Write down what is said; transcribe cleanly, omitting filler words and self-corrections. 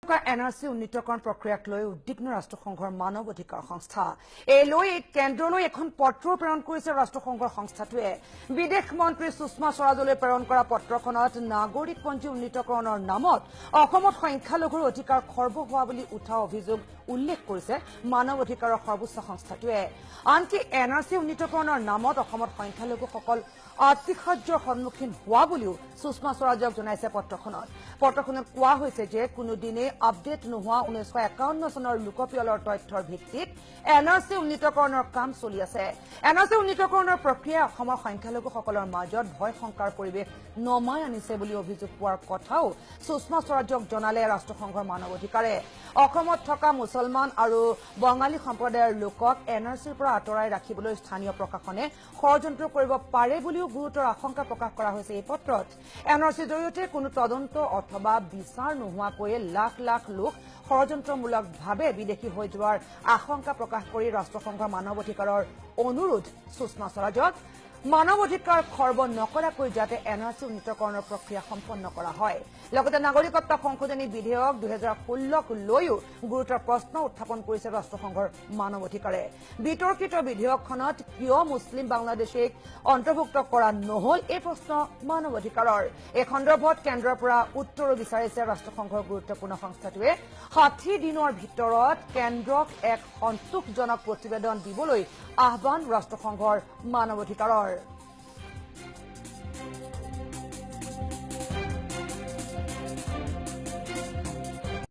N R C উন্নীতকৰণ প্ৰক্ৰিয়াক লৈ উদ্বিগ্ন ৰাষ্ট্ৰসংঘৰ মানৱ অধিকাৰ সংস্থা। এই লৈ কেন্দ্ৰলৈ এখন পত্ৰও প্ৰেৰণ কৰিছে ৰাষ্ট্ৰসংঘৰ সংস্থাটোৱে। বিদেশ মন্ত্ৰী সুষমা স্বৰাজলৈ প্ৰেৰণ কৰা পত্ৰখনত নাগৰিকপঞ্জী উন্নীতকৰণৰ নামত অসমত সংখ্যালঘুৰ অধিকাৰ খৰ্ব হোৱা বুলি উঠা অভিযোগ উল্লেখ কৰিছে মানৱ অধিকাৰৰ সৰ্বোচ্চ সংস্থাটোৱে। আনকি এন আৰ চি উন্নীতকৰণৰ নামত অসমত সংখ্যালঘুসকল আতিশয্যৰ সন্মুখীন হোৱা বুলিও সুষমা স্বৰাজক জনাইছে পত্ৰখনত। পত্ৰখনত কোৱা হৈছে যে কোনোদিনেই আপডেট নোহোৱা 1951 চনৰ লোকপিয়লৰ তথ্যৰ ভিত্তিত এন আৰ চি উন্নীতকৰণৰ কাম চলি আছে। এন আৰ চি উন্নীতকৰণৰ প্ৰক্ৰিয়াই অসমৰ সংখ্যালঘুসকলৰ মাজত ভয় শংকাৰ পৰিৱেশ নমাই আনিছে বুলি অভিযোগ পোৱাৰ কথাও সুষমা স্বৰাজক জনালে ৰাষ্ট্ৰসংঘৰ মানৱ অধিকাৰে। অসমত থকা মুছলমান আৰু বঙালী সম্প্ৰদায়ৰ লোকক এন আৰ চিৰ পৰা আঁতৰাই ৰাখিবলৈ স্থানীয় প্ৰশাসনে ষড়যন্ত্ৰ কৰিব পাৰে বুলিও গুৰুতৰ আশংকা প্ৰকাশ কৰা হৈছে এই পত্ৰত। এন আৰ চিৰ জৰিয়তে কোনো তদন্ত অথবা বিচাৰ নোহোৱাকৈয়ে লাখ লাখ লোক ষড়যন্ত্ৰমূলকভাৱে বিদেশী হৈ যোৱাৰ আশংকা প্ৰকাশ কৰি ৰাষ্ট্ৰসংঘৰ মানৱ অধিকাৰৰ অনুৰোধ সুষমা স্বৰাজক, মানৱ অধিকাৰ খৰ্ব নকৰাকৈ যাতে এন আৰ চি উন্নীতকৰণৰ প্ৰক্ৰিয়া সম্পন্ন কৰা হয়। লগতে নাগৰিকত্ব সংশোধনী বিধেয়ক 2016ক লৈও গুৰুতৰ প্ৰশ্ন উত্থাপন কৰিছে ৰাষ্ট্ৰসংঘৰ মানৱ অধিকাৰে। বিতৰ্কিত বিধেয়কখনত কিয় মুছলিম বাংলাদেশীক অন্তৰ্ভুক্ত কৰা নহল, এই প্ৰশ্ন মানৱ অধিকাৰৰ। এই সন্দৰ্ভত কেন্দ্ৰৰ পৰা উত্তৰো বিচাৰিছে ৰাষ্ট্ৰসংঘৰ গুৰুত্বপূৰ্ণ সংস্থাটোৱে। 60 দিনৰ ভিতৰত কেন্দ্ৰক এক সন্তোষজনক প্ৰতিবেদন দিবলৈ আহ্বান ৰাষ্ট্ৰসংঘৰ মানৱ অধিকাৰৰ।